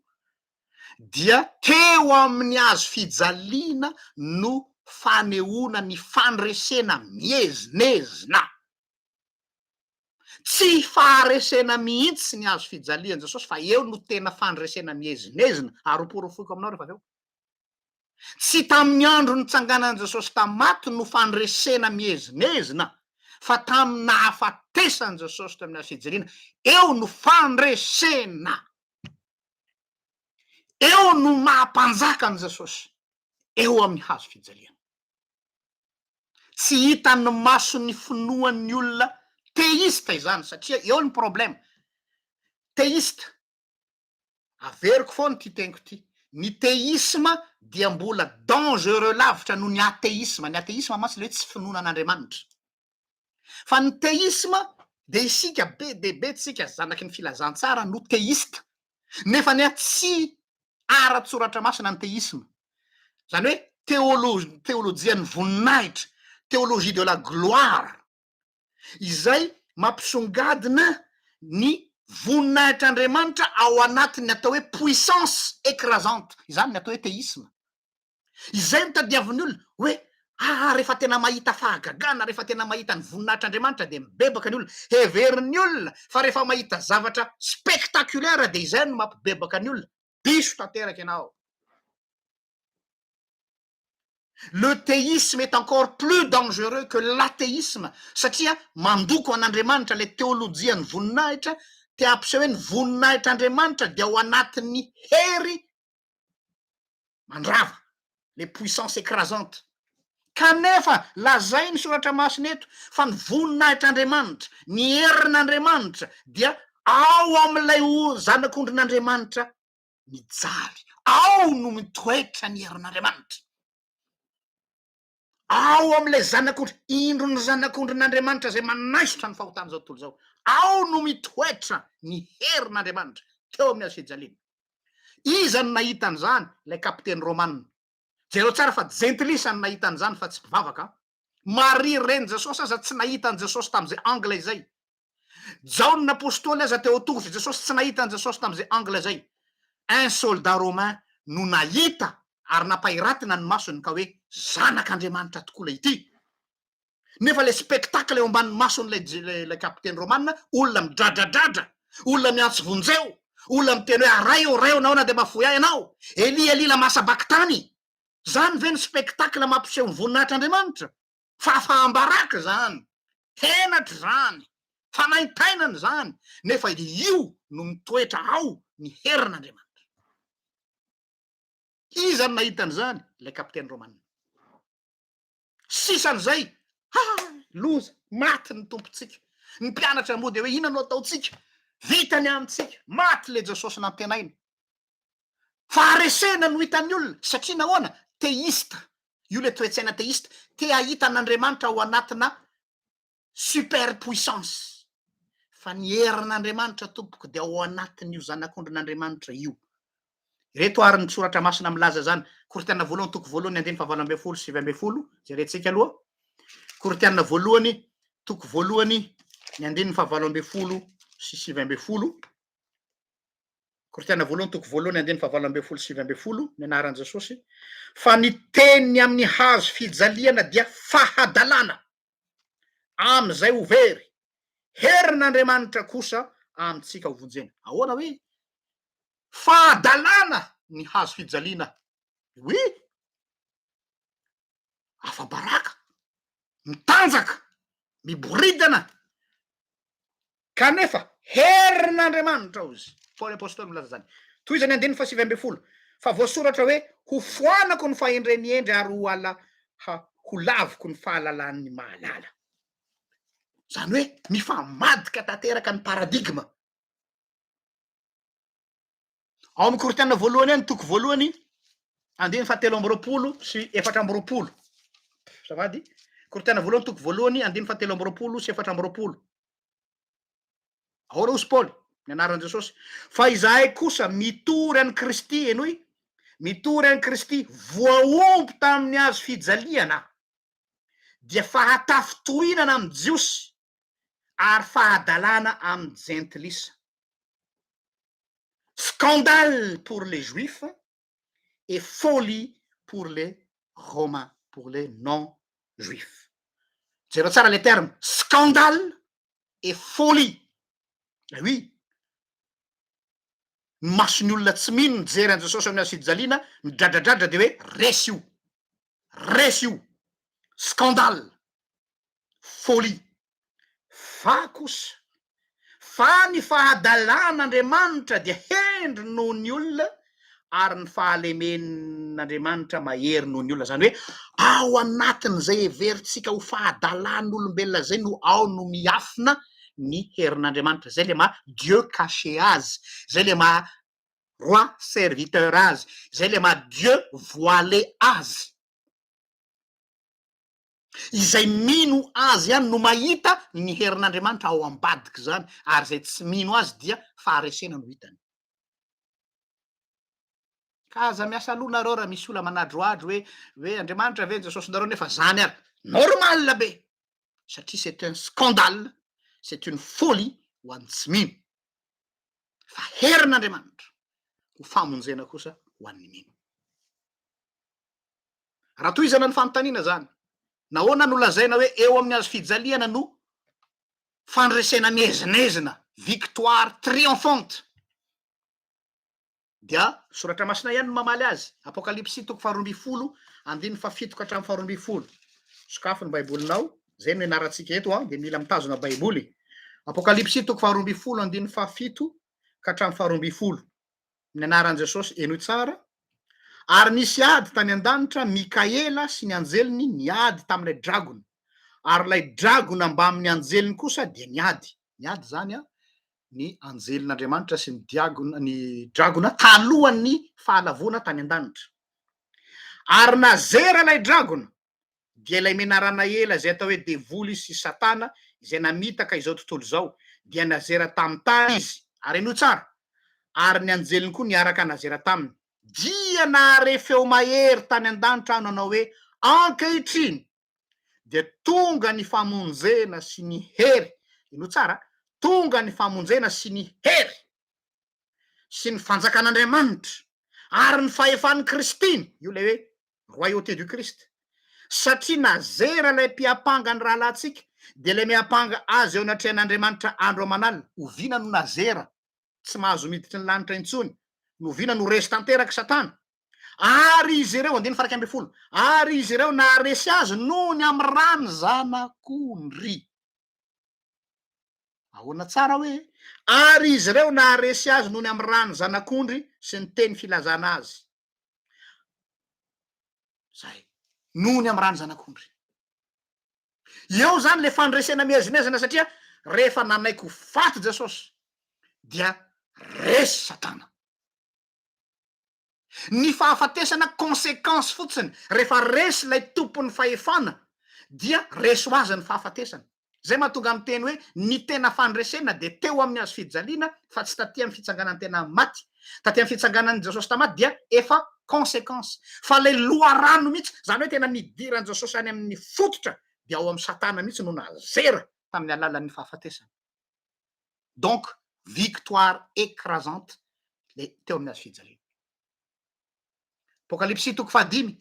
dia teo amin'ny hazo fijaliana no fanehoana ny fandresena miezinezina. Tsy faharesena mihitsy ny hazo fijalian'i Jesosy fa eo no tena fandresena miezinezina ary ho porofoiko aminao rehefa avy eo. Tsy tamin'ny andro nitsanganan'i Jesosy tamin'ny maty no fandresena miezinezina, fa tamin'ny nahafatesan'i Jesosy teo amin'ny hazo fijaliana. Eo no fandresena. Eo no maha mpanjaka an'i Jesosy, eo amin'ny hazo fijaliana. Tsy hitan'ny mason'ny finoan'ny olona teista izany, satria eo ny problème. Teista, Averiko foana ity teniko ity, ny théisme dia mbola dangereux lavitra noho ny athéisme, ny athéisme mantsy le hoe tsy finoana an'Andriamanitra. Fa ny théisme dia isika be dia be tsika zanaky ny filazantsara no théiste. Nefa anie tsy ara-tsoratra masina ny théisme. Zany hoe théolo- teolojian'ny voninahitra, théologie de la gloire, izay mampisongadina ny voninahitr'Andriamanitra ao anatin'ny atao hoe puissance écrasante. Izany ny atao hoe théisme. Izay no tadiavin'ny olona hoe aa rehefa tena mahita fahagagana, rehefa tena mahita ny voninahitr'Andriamanitra dia mibebaka ny olona. Heverin'ny olona fa rehefa mahita zavatra spectaculaire dia izay no mampibebaka ny olona. Diso tanteraka ianao. Le théisme est encore plus dangereux que l'athéisme satria mandoko an'Andriamanitra ilay teolojian'ny voninahitra, te hampiseho hoe ny voninahitr'Andriamanitra dia ao anatin'ny hery mandrava, les puissances écrasantes. Kanefa lazain'ny Soratra Masina eto fa ny voninahitr'Andriamanitra, ny herin'Andriamanitra dia ao amin'ilay Zanak'ondrin'Andriamanitra mijaly. Ao no mitoetra ny herin'Andriamanitra. Ao amin'ilay Zanak'ondry, indro ny Zanak'ondrin'Andriamanitra izay manaisotra ny fahotan'izao tontolo izao. Ao no mitoetra ny herin'Andriamanitra teo amin'ny hazo fijaliana. Iza no nahita an'izany? Ilay kapiteny romana. Jereo tsara fa jentilisa no nahita an'izany fa tsy mpivavaka. Maria renin'i Jesosy aza tsy nahita an'i Jesosy tamin'izay angle izay. Jaona apostoly aza teo an-tongotr'i Jesosy tsy nahita an'i Jesosy tamin'izay angle izay. Un soldat romain no nahita ary nampahiratina ny masony ka hoe zanak'Andriamanitra tokoa ilay ity. Nefa ilay spectacle eo ambanin'ny mason'ilay ilay kapiteny romana, olona midradradradra, olona miantso vonjeo, olona miteny hoe aray eo, ray eo, nahoana dia mahafoy ahy ianao? Elia, Elia lama sabaktany. Zany ve ny spectacle mampiseho ny voninahitr'Andriamanitra? Fahafaham-baraka izany, henatra izany, fanaintainana izany, nefa io no mitoetra ao ny herin'Andriamanitra. Iza no nahita an'izany? Ilay kapiteny romana. Sisan'izay, ha! Loza, maty ny Tompontsika. Ny mpianatra moa dia hoe inona no ataontsika? Vita ny amintsika, maty ilay Jesosy nantenaina. Faharesena no hitan'ny olona, satria nahoana? Teista, io ilay toe-tsaina teista, te hahita an'Andriamanitra ao anatina super puissance. Fa ny herin'Andriamanitra tompoko dia ao anatin'io zanak'ondrin'Andriamanitra io. Ireto ary ny soratra masina milaza izany. Korintiana voalohany toko voalohany andininy fahavalo ambin'ny folo sy 19, jerentsika aloha. Korintiana voalohany toko voalohany ny andininy fahavalo ambin'ny folo sy 19. Korintiana voalohany toko voalohany andininy fahavalo ambin'ny folo sy 19, ny anaran'i Jesosy, fa ny teny amin'ny hazo fijaliana dia fahadalana amin'izay ho very, herin'Andriamanitra kosa amintsika ho vonjena. Ahoana hoe fahadalana ny hazo fijaliana? Oui, afa-baraka, mitanjaka, miboridana, Kanefa herin'Andriamanitra ao izy. Paoly Apostoly milaza izany. Tohizany andininy faha 19, Fa voasoratra hoe, Ho foanako ny fahendren'ny hendry ary ho ala ha ho laviko ny fahalalan'ny mahalala. Izany hoe mifamadika tanteraka ny paradigme. Ao amin'ny Korintiana voalohany ihany, toko voalohany, andininy fahatelo amby roapolo sy 24. Azafady. Korintiana voalohany, toko voalohany, andininy fahatelo amby roapolo sy 24. Ahoana hozy Paoly? Ny anaran'i Jesosy. Fa izahay kosa mitory an'i Kristy, henoy, mitory an'i Kristy voahombo tamin'ny hazo fijaliana, dia fahatafintohinana amin'ny Jiosy ary fahadalana amin'ny Jentilisa. Scandale pour les juifs et folie pour les romains, pour les non juifs. Jereo tsara le terme, scandale et folie. Eh oui. Ny mason'ny olona tsy mino mijery an'i Jesosy amin'ny hazo fijaliana, midradradradra dia hoe resy io. Resy io. Scandale. Folie. Fa kosa, fa ny fahadalan'Andriamanitra dia hendry noho ny olona ary ny fahalemen'Andriamanitra mahery noho ny olona. Izany hoe ao anatin'izay heverintsika ho fahadalan'olombelona izay no ao no miafina ny herin'Andriamanitra. Izay le maha Dieu caché azy, izay le maha roi serviteur azy, izay le maha Dieu voilé azy. Izay mino Azy ihany no mahita ny herin'Andriamanitra ao ambadik'izany, ary izay tsy mino Azy dia faharesena no hitany. Ka aza miasa loha nareo raha misy olona manadrohadro hoe hoe Andriamanitra ve ny Jesosinareo nefa zany ary. Normal be! Satria c'est un scandale, c'est une folie ho an'ny tsy mino. Fa herin'Andriamanitra ho famonjena kosa ho an'ny mino. Raha tohizana ny fanontaniana zany, nahoana no lazaina hoe eo amin'ny hazo fijaliana no fandresena miezinezina, victoire triomphante? Dia Soratra Masina ihany no mamaly azy, Apokalypsy toko faharoa ambin'ny folo, andininy fahafito ka hatramin'ny faharoa ambin'ny folo. Sokafy ny Baibolinao, izay no ianarantsika eto an, dia mila mitazona Baiboly. Apokalypsy toko faharoa ambin'ny folo, andininy fahafito ka hatramin'ny faharoa ambin'ny folo. Amin'ny anaran'i Jesosy, henoy tsara. Ary nisy ady tany an-danitra, Mikaela sy ny anjeliny niady tamin'ilay dragona, ary ilay dragona mbamin'ny anjeliny kosa dia niady. Niady izany an, ny anjelin'Andriamanitra sy ny diagona, ny dragona talohan'ny fahalavoana tany an-danitra. Ary nazera ilay dragona, dia ilay menarana ela izay atao hoe devoly sy satana izay namitaka izao tontolo izao, dia nazera tamin'ny tany izy, ary henoy tsara, ary ny anjeliny koa niaraka nazera taminy. Dia nahare feo mahery tany an-danitra aho nanao hoe, Ankehitriny dia tonga ny famonjena sy ny hery, henoy tsara, tonga ny famonjena sy ny hery sy ny fanjakan'Andriamanitra ary ny fahefan'i Kristiny, io ilay hoe royauté du Christ, satria nazera ilay mpiampanga ny rahalahintsika, dia ilay miampanga azy eo anatrehan'Andriamanitra andro aman'alina. Oviana no nazera, tsy mahazo miditry ny lanitra intsony, novina no resy tanteraka Satana? Ary izy ireo, andininy faha 11, ary izy ireo naharesy azy noho ny amin'ny ràn'ny Zanak'ondry. Ahoana tsara hoe? Ary izy ireo naharesy azy noho ny amin'ny ràn'ny Zanak'ondry sy ny teny filazana azy. Zay. Noho ny amin'ny ràn'ny Zanak'ondry. Eo zany le fandresena miezinezina satria rehefa nanaiky ho faty Jesosy dia resy Satana. Ny fahafatesana consequence fotsiny, rehefa resy ilay tompon'ny fahefana dia resy ho azy ny fahafatesana. Zay mahatonga miteny hoe ny tena fandresena dia teo amin'ny hazo fijaliana fa tsy taty amin'ny fitsanganan'ny tena maty. Taty amin'ny fitsanganan'i Jesosy tamin'ny maty dia efa consequence. Fa ilay loharano mihitsy, zany hoe tena nidiran'i Jesosy any amin'ny fototra dia ao amin'ny satana mihitsy no nazera tamin'ny alalan'ny fahafatesana. Donc victoire écrasante le teo amin'ny hazo fijaliana. Apokalypsy toko fahadimy,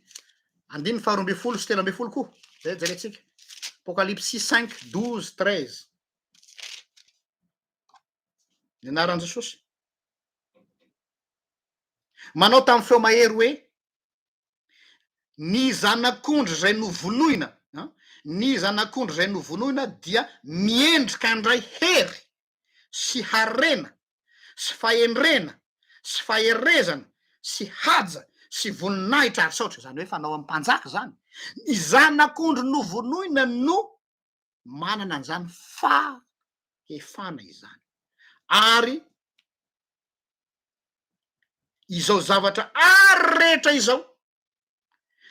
andininy faharoa ambin'ny folo sy 13 koa, zay jerentsika. Apokalypsy 5, 12, 13. Ny anaran'i Jesosy. Manao tamin'ny feo mahery hoe, Ny zanak'ondry izay novonoina, ny zanak'ondry izay novonoina dia miendrika handray hery sy harena sy fahendrena sy faherezana sy haja sy voninahitra ary saotra, izany hoe fanao amin'ny mpanjaka izany, ny zanak'ondry novonoina no manana an'izany fahefana izany ary izao zavatra ary rehetra izao,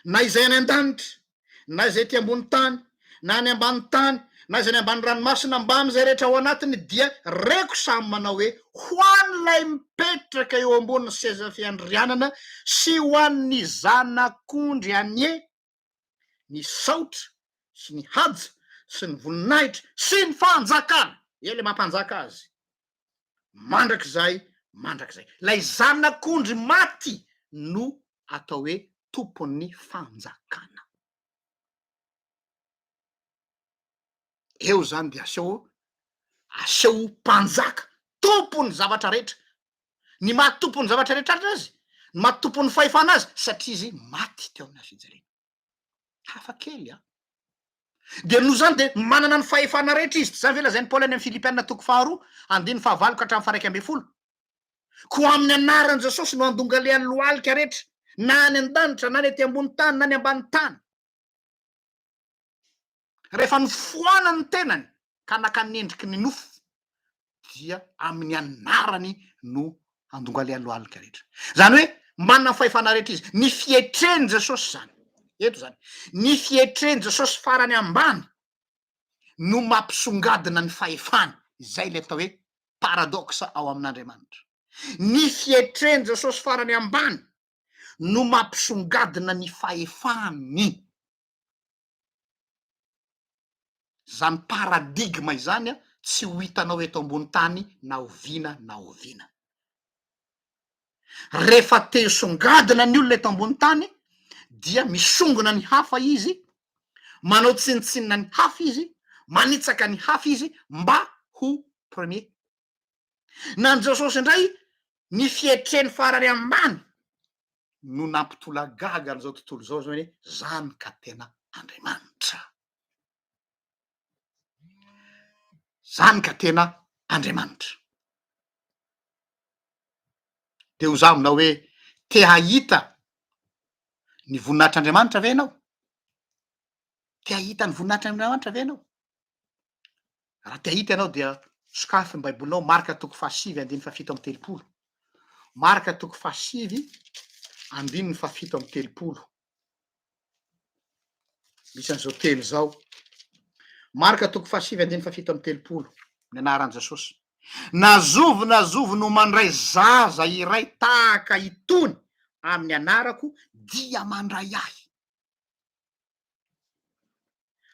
na izay any an-danitra, na izay ety ambony tany, na any ambany tany, na izay any ambany ranomasina, mbamin'izay rehetra ao anatiny, dia reko samy manao hoe, Ho an'ilay mipetraka eo ambonin'ny seza fiandrianana sy ho an'ny Zanak'ondry anie ny saotra sy ny haja sy ny voninahitra sy ny fanjakana, eo ilay mampanjaka azy, mandrakizay mandrakizay. Ilay Zanak'ondry maty no atao hoe tompon'ny fanjakana. Eo izany dia aseho aseho mpanjaka, tompon'ny zavatra rehetra. Ny maha tompon'ny zavatra rehetra azy, ny maha tompon'ny fahefana azy, satria izy maty teo amin'ny hazo fijaliana. Hafa kely an! Dia noho izany dia manana ny fahefana rehetra izy. Tsy izany ve lazain'i Paoly any amin'ny Filipiana toko faharoa, andininy fahavalo ka hatramin'ny faha-11? Koa amin'ny anaran'i Jesosy no andongalehan'ny lohalika rehetra, na any an-danitra, na ny ety ambony tany, na ny ambany tany. Rehefa nifoanany ny tenany ka naka ny endriky ny nofo, dia amin'ny anarany no handongalehan'ny lohalika rehetra. Izany hoe manana ny fahefana rehetra izy. Ny fietren'i Jesosy izany. Eto zany, ny fietren'i Jesosy farany ambany no mampisongadina ny fahefany. Izay ilay atao hoe paradoxe ao amin'Andriamanitra. Ny fietren'i Jesosy farany ambany no mampisongadina ny fahefany. Izany paradigme izany tsy ho hitanao eto ambony tany na oviana na oviana. Rehefa te hisongadina ny olona eto ambony tany dia misongona ny hafa izy, manao tsinontsinona ny hafa izy, manitsaka ny hafa izy mba ho premier. Na ny Jesosy indray ny fietreny farany ambany no nampitolagaga an'izao tontolo izao zao hoe zany ka tena Andriamanitra. Zany ka tena Andriamanitra. De ho za aminao hoe te hahita ny voninahitr'Andriamanitra ve ianao? Te hahita ny voninahitr'Andriamanitra ve ianao? Raha te hahita ianao dia sokafy ny baibolinao Marka toko fahasivy andininy fahafito amby telopolo. Marka toko fahasivy andininy fahafito amby telopolo. Misy an'izao teny izao. Marka toko fahasivy andininy fahafito amby telopolo. Ny anaran'i Jesosy. Na zovy na zovy no mandray zaza iray tahaka itony amin'ny anarako dia mandray ahy.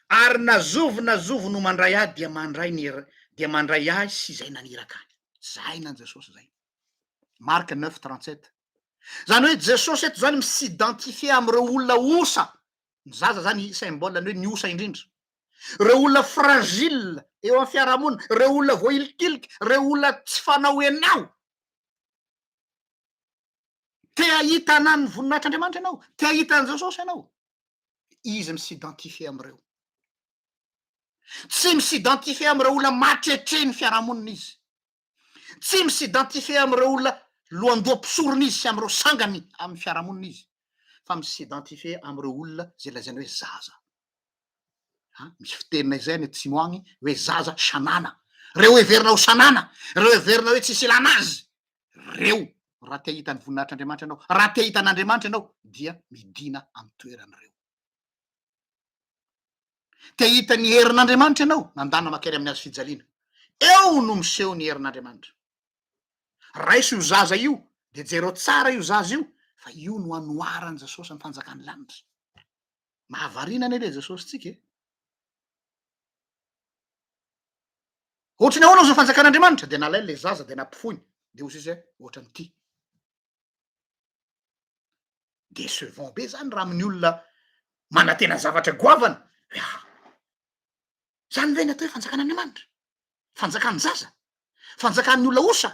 Ary na zovy na zovy no mandray ahy dia mandray ny dia mandray ahy sy izay naniraka ahy. Zay nan Jesosy zay. Marc neuf 37. Zany hoe Jesosy eto zany mi-s'identifier amin'ireo olona osa. Ny zaza zany symbole ny hoe ny osa indrindra. Ireo olona fragile eo amin'ny fiarahamonina, ireo olona voahilikilika, ireo olona tsy fanao enao. Te hahita anany voninahitr'Andriamanitra ianao, te hahita an'i Jesosy ianao. Izy mi-s'identifier amin'ireo. Tsy mi-s'identifier amin'ireo olona matretre ny fiarahamonina izy. Tsy mi-s'identifier amin'ireo olona lohandoha mpisorona izy sy amin'ireo sangany amin'ny fiarahamonina izy, fa mi-s'identifier amin'ireo olona izay lazaina hoe zaza. Ha, misy fitenina izay any atsimo agny hoe zaza sanana. Reo heverina ho sanana, reo heverina hoe tsisy ilana azy. Reo, raha te hahita ny voninahitr'Andriamanitra ianao, raha te hahita an'Andriamanitra ianao, dia midina amin'ny toeran'ireo. Te hahita ny herin'Andriamanitra ianao, mandana mankeny amin'ny hazo fijaliana. Eo no miseho ny herin'Andriamanitra. Raiso io zaza io, dia jereo tsara io zaza io, fa io no anoharan'i Jesosy ny fanjakan'ny lanitra. Mahavariana anie le Jesosy tsika e. Ohatry ny ahoana ozy ny fanjakan'Andriamanitra? Dia nalainy le zaza dia nampifoiny, dia ozy izy hoe ohatran'ity. Décevant be zany raha amin'ny olona manantena zavatra goavana. Hoe ah, zany ve ny atao hoe fanjakan'Andriamanitra? Fanjakan'ny zaza? Fanjakan'ny olona osa?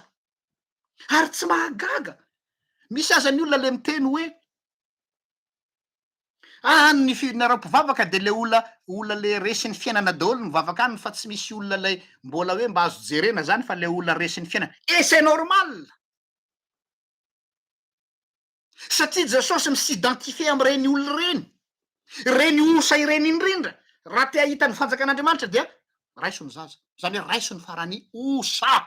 Ary tsy mahagaga, misy aza ny olona le miteny hoe Ah ny fi- nareo mpivavaka de le olona olona le resin'ny fiainana daholo mivavaka any fa tsy misy olona lay mbola hoe mba azo jerena zany fa le olona resin'ny fiainana et c'est normal satria Jesosy mi-s'identifier am'ireny olona ireny, ireny osa ireny indrindra, raha te hahita ny fanjakan'Andriamanitra dia raiso ny zaza, zany hoe raiso ny farany osa.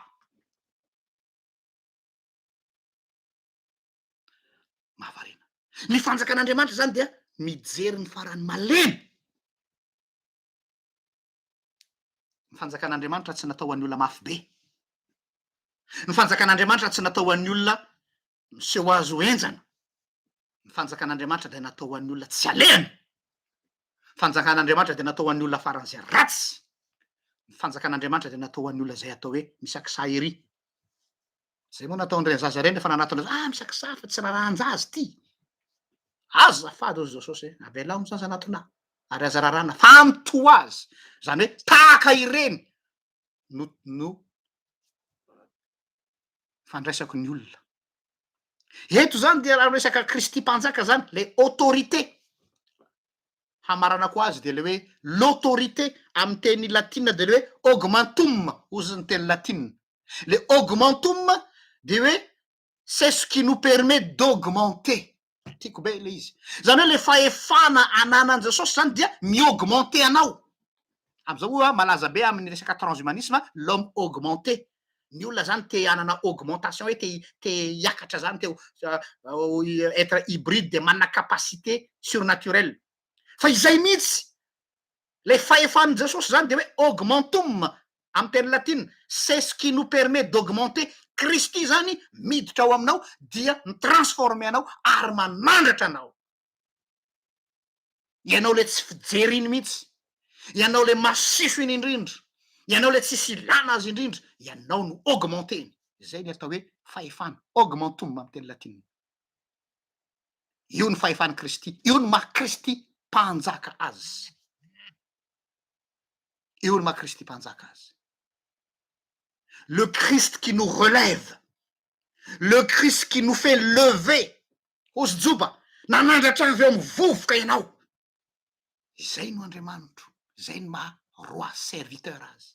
Mahavariana. Ny fanjakan'Andriamanitra zany dia mijery ny farany malemy. Ny fanjakan'Andriamanitra tsy natao ho an'ny olona mafy be. Ny fanjakan'Andriamanitra tsy natao ho an'ny olona miseho azy ho henjana. Ny fanjakan'Andriamanitra dia natao ho an'ny olona tsy alehany. Fanjakan'Andriamanitra dia natao ho an'ny olona faran'izay ratsy. Ny fanjakan'Andriamanitra dia natao ho an'ny olona izay atao hoe misakisa ery. Zay moa nataon'ireny zaza ireny rehefa nanatona azy, ah misakisa fa tsy rarahan-jaza ity. Azafady hozy Jesosy hoe, avelao ny zaza hanatona ahy, ary aza rarana fa amto azy. Zany hoe tahaka ireny no no fandraisako ny olona. Eto zany dia raha resaka Kristy mpanjaka zany, le autorité. Hamaranako azy dia le hoe l'autorité amin'ny teny latina dia le hoe augmentum hozy ny teny latina. Le augmentum dia hoe c'est ce qui nous permet d'augmenter. Tiako be le izy. Zany hoe le fahefana ananan'i Jesosy zany dia mi-augmenter anao. Am'zao moa malaza be amin'ny resaka transhumanisme l'homme augmenté. Ny olona zany te hanana augmentation hoe te te hiakatra zany, te ho être hybride de manana capacité surnaturelle. Fa izay mihitsy le fahefan'i Jesosy zany de hoe augmentum amin'ny teny latina, c'est ce qui nous permet d'augmenter, Kristy zany miditra ao aminao dia mi-transformer anao ary manandratra anao. Ianao le tsy fijery iny mihitsy, ianao le masiso iny indrindra, ianao le tsisy ilana azy indrindra, ianao no augmenter-ny. Izay ny atao hoe fahefana, augmentum amin'ny teny latina. Io ny fahefan'i Kristy, io ny maha Kristy mpanjaka azy. Io ny maha Kristy mpanjaka azy. Le Christ qui nous relève, le Christ qui nous fait lever. Hozy Joba, nanandratra avy eo amin'ny vovoka ianao. Izay no Andriamanitro, izay ny maha roi serviteur azy.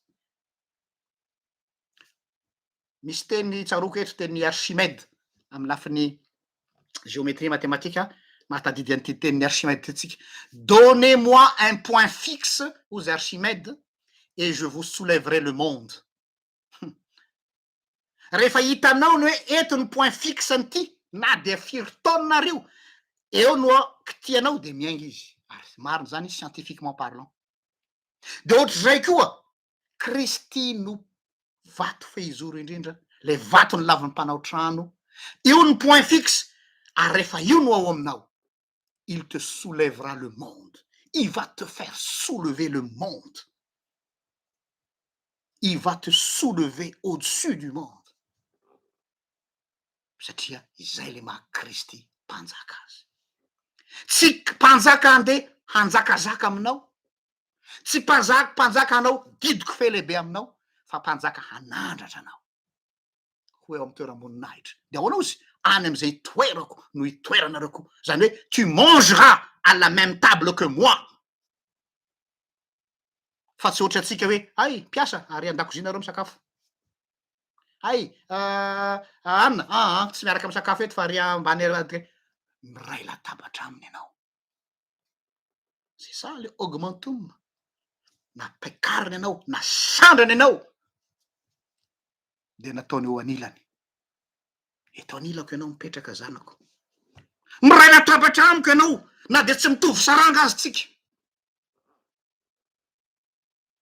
Misy teny tsaroako eto, tenin'i Archimède, amin'ny lafiny géométrie mathématique, mahatadidy an'ity tenin'i Archimède ity tsika. Donnez-moi un point fixe, hozy Archimède, et je vous soulèverai le monde. Rehefa hitanao ny hoe eto ny point fixe an'ity, na dia firy taonina ary io, eo no kitihanao dia miainga izy. Ary marina izany scientifiquement parlant. Dia ohatr'izay koa, Kristy no vato fehizoro indrindra, le vato ny lavin'ny mpanao trano, io ny point fixe, ary rehefa io no ao aminao, il te soulèvera le monde, il va te faire soulever le monde, il va te soulever au-dessus du monde, satria izay le maha Kristy mpanjaka azy. Tsy mpanjaka andeha hanjakazaka aminao, Tsy mpanjaka mpanjaka hanao didiko fe lehibe aminao fa mpanjaka hanandratra anao ho eo amin'ny toeram-boninahitra. Dia ahoana ozy? Any amin'izay itoerako no hitoeranareo koa. Izany hoe tu mangeras à la même table que moi. Fa tsy ohatry antsika hoe hay mpiasa ary an-dakozia nareo misakafo. Hay anona aa tsy miaraka misakafo eto fa ary ambany ary miray latabatra aminy ianao. C'est ça le augmentum. Nampiakariny anao, nasandrany anao, dia nataony eo anilany. Eto anilako ianao mipetraka zanako. Miray latabatra amiko ianao, na dia tsy mitovy saranga aza tsika.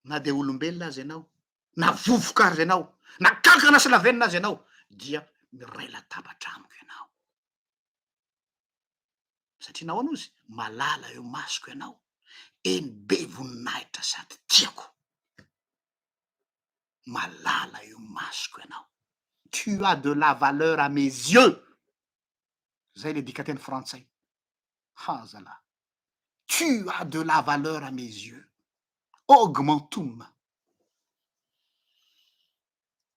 Na dia olombelona aza ianao, na vovoka aza ianao, na kankana sy lavenona aza ianao, dia miray latabatra amiko ianao. Satria nahoana ozy? Malala eo masoko ianao, eny be voninahitra sady tiako. Malala eo masoko ianao. Tu as de la valeur à mes yeux. Zay le dikateny frantsay. Ha zalahy. Tu as de la valeur à mes yeux. Augmentum.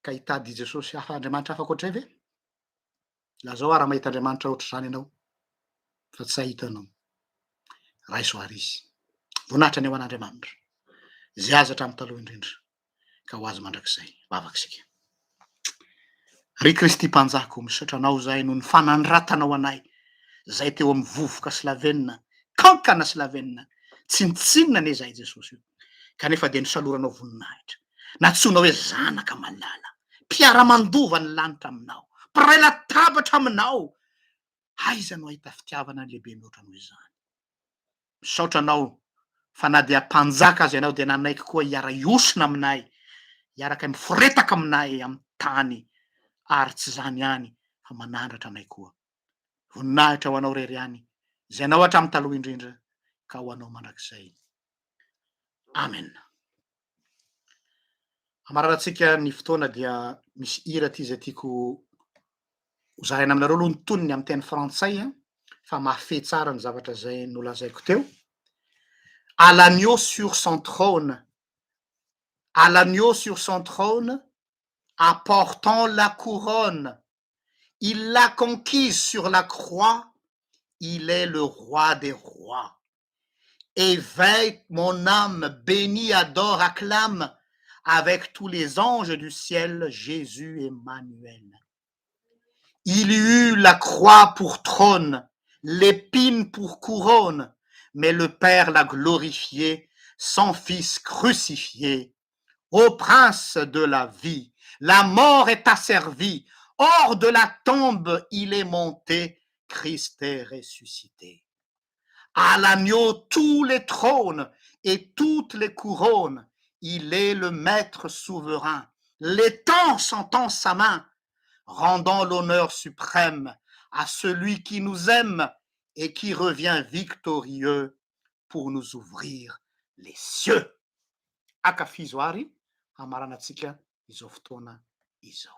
Ka hitady i Jesosy hafa Andriamanitra hafa ankoatr'izay ve? Lazao aho raha mahita Andriamanitra ohatr'izany ianao fa tsy hahita anao. Raiso àry izy. Voninahitra anie ho an'Andriamanitra, izay azy hatramin'ny taloha indrindra ka ho azy mandrakizay. Vavaka isika. Ry Kristy Mpanjaka o, misaotra Anao izahay noho ny fanandratanao anay, izay teo amin'ny vovoka sy lavenona, kankana sy lavenona, tsinontsinona anie izahay Jesosy o, kanefa dia nosaloranao voninahitra. Nantsoinao hoe zanaka malala, mpiara-mandova ny lanitra aminao, mpiray latabatra aminao. Aiza no hahita fitiavana lehibe mihoatra noho izany? Misaotra anao fa na dia mpanjaka aza ianao dia nanaiky koa hiara-hiosona aminay, hiaraka miforetaka aminay amin'ny tany, ary tsy izany ihany fa manandratra anay koa. Voninahitra ho anao irery ihany, izay anao hatramin'ny taloha indrindra ka ho anao mandrakizay. Amen. Amararantsika ny fotoana dia misy hira ty izay tiako ho zaraina aminareo aloha ny tonony amin'ny teny frantsay a, fa mahafehy tsara ny zavatra izay nolazaiko teo. À l'agneau sur son trône, à l'agneau sur son trône, apportant la couronne, il l'a conquise sur la croix, il est le roi des rois. Éveille mon âme, bénis, adore, acclame, avec tous les anges du ciel, Jésus Emmanuel. Il eut la croix pour trône, l'épine pour couronne, mais le Père l'a glorifié, son Fils crucifié. Ô prince de la vie, la mort est asservie, hors de la tombe il est monté, Christ est ressuscité. À l'agneau tous les trônes et toutes les couronnes, il est le maître souverain, les temps sont en sa main, rendant l'honneur suprême à celui qui nous aime et qui revient victorieux pour nous ouvrir les cieux. Ankafizo ary hamaranantsika izao fotoana izao.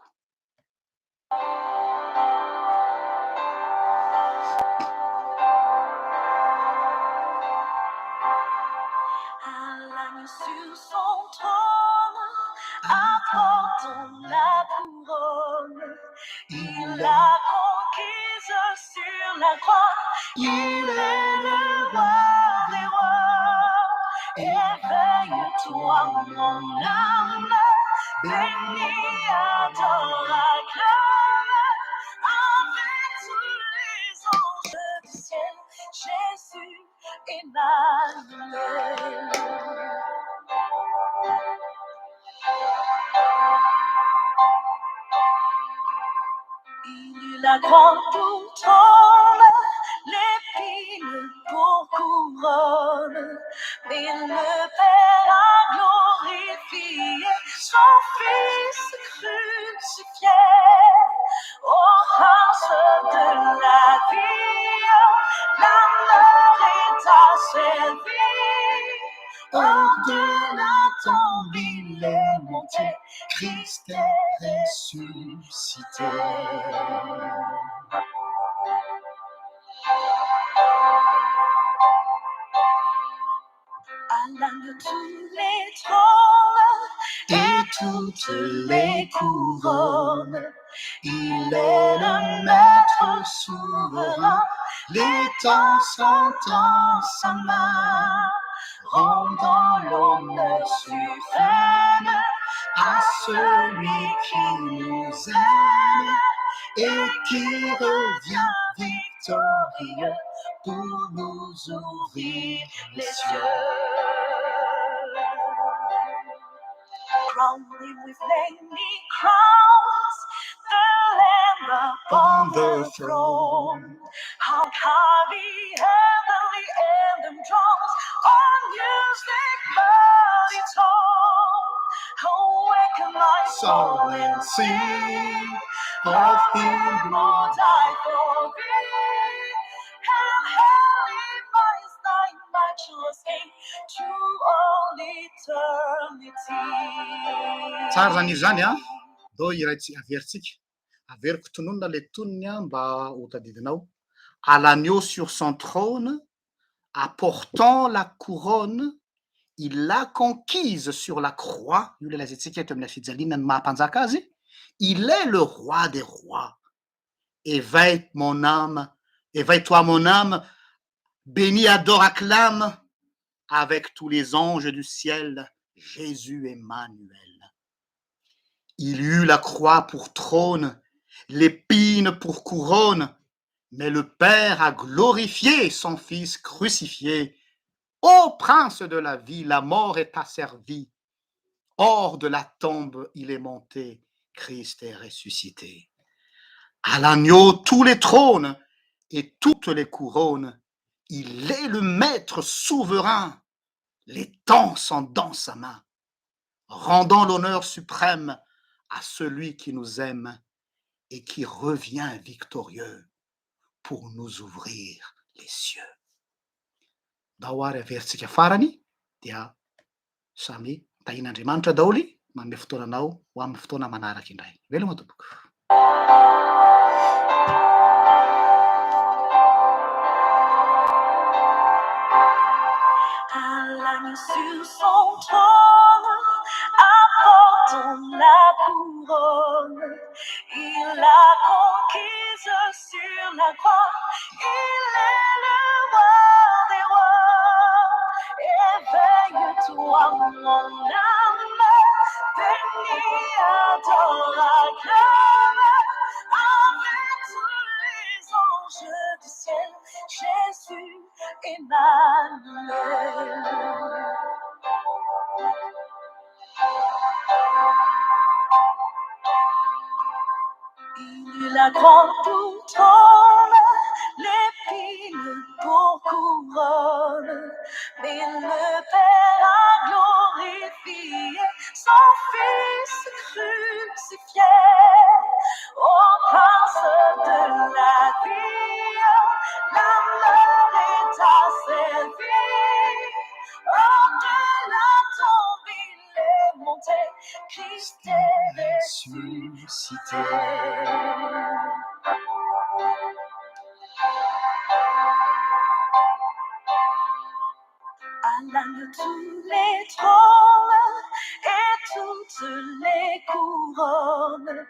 Il est le roi des rois. Éveille-toi, mon âme, bénis, adore, acclame avec tous les anges du ciel, Jésus Emmanuel. Il eut la croix pour trône, l'épine pour couronne, mais le Père a glorifié son Fils crucifié. Ô prince de la vie, la mort est asservie. Hors de la tombe, il est monté, Christ est ressuscité. À l'âme tous les trônes et toutes les couronnes, il est le maître souverain, les temps sont en sa main, rendant l'honneur suprême à celui qui nous aime et qui revient victorieux pour nous ouvrir les cieux. Crown him with many crowns, the Lamb upon the throne. How high the heavenly anthem drums on music mighty tone. Awaken my soul and sing of him who died for thee. And hallowed is thy matchless name to all eternity. Tsara zany izy zany an, ndao iray tsy averintsika. Averiko tononina le tonony an mba ho tadidinao. À l'agneau sur son trône, apportant la couronne, il l'a conquise sur la croix, io le lazaintsika eto amin'ny fijaliana ny maha mpanjaka azy, il est le roi des rois. Éveille mon âme, éveille-toi mon âme, bénis, adore, acclame, avec tous les anges du ciel, Jésus Emmanuel. Il eut la croix pour trône, l'épine pour couronne, mais le Père a glorifié son Fils crucifié. Ô prince de la vie, la mort est asservie. Hors de la tombe, il est monté. Christ est ressuscité. À l'agneau, tous les trônes et toutes les couronnes. Il est le maître souverain. Les temps sont dans sa main, rendant l'honneur suprême à celui qui nous aime et qui revient victorieux pour nous ouvrir les cieux. Ndao ary averintsika farany dia samy tahian'Andriamanitra daholo manome fotoana anao ho amin'ny fotoana manaraka indray. Veloma tompoko. À sur son trône, apportant la couronne, il l'a conquise sur la croix, il est le roi des rois. Éveille-toi, mon âme, bénis, adore, acclame, avec tous les anges du ciel, Jésus Emmanuel. Il eut la croix pour trône, l'épine Pour couronne. Mais le Père a glorifié son Fils crucifié. Ô Prince de la vie, la mort est asservie. Hors de la tombe, il est monté, Christ est ressuscité. À l'âme de tous les trônes et toutes les couronnes,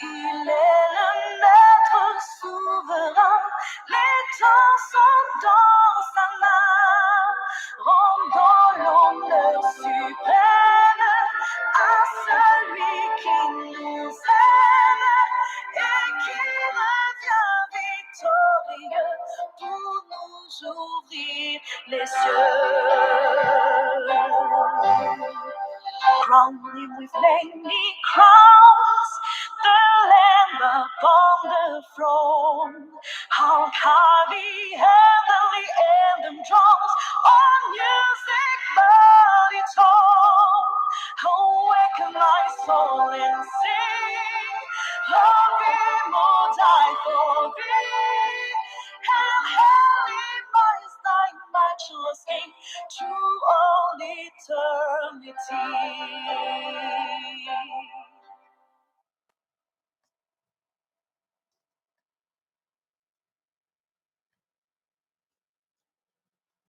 il est le maître souverain. Les temps sont dans sa main, rendant l'honneur suprême à celui qui nous aime et qui revient victorieux pour nous ouvrir les cieux. Crown him with many crowns, the Lamb upon the throne. How high the heavenly anthem drums on music mighty tone. Awaken my soul and sing, of him who died for thee. And hell is thy matchless king to all eternity.